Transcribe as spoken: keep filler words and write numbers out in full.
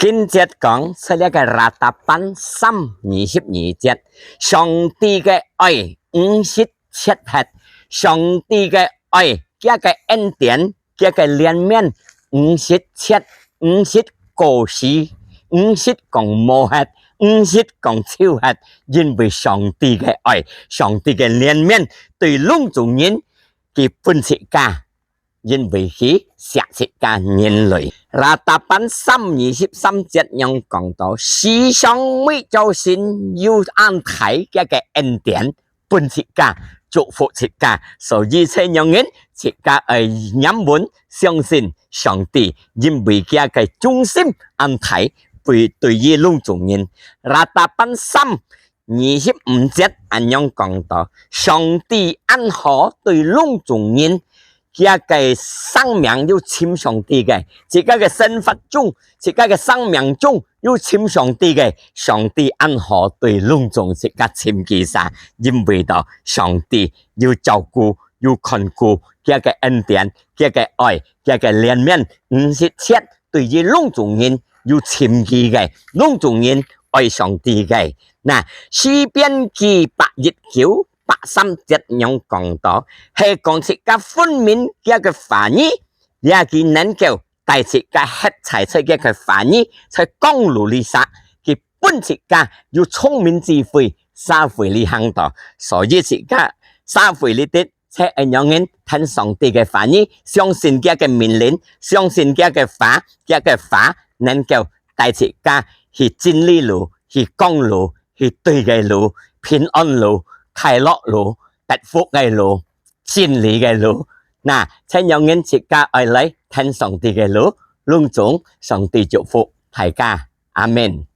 經節講，在這个Ratapan三二十二節，上帝个愛毋識絕忒，上帝个愛，佢个恩典，佢个憐憫，毋識絕，毋識過時，毋識講無忒，毋識講走忒，因為上帝个愛，上帝个憐憫，對攏總人，佢分自家。 因為佢惜自家人類。Ratapan三二十三節樣講到，世上無造神有恁大个恩典，分自家，祝福自家，所以在樣人，自家愛黏穩，相信上帝，因為佢个忠心恁大，對，對於攏總人。Ratapan三 二十五節恁樣講到，上帝恁好對攏總人，佢个生命有尋上帝个，自家个生活中，自家个生命中有尋上帝个，上帝恁好對攏總自家尋佢儕，因為到上帝有照顧，有看顧，佢个恩典，佢个愛，佢个憐憫，毋識絕， 對於攏總人有尋佢个，攏總人愛上帝个。那，詩篇記百一九百三節樣講到，係講自家分明佢个話語，也佢能夠帶自家歇在在佢个話語，在光路裡儕，佢分自家有聰明智慧，社會裡行到。所以自家社會裡底， 在恁樣人聽上帝个話語，相信佢个命令，相信佢个話，佢个話能夠帶自家去真理路，去光路，去對个路，平安路，快樂路，得福个路，真理个路。那，在恁樣人自家愛來聽上帝个路，攏總上帝祝福大家。阿們。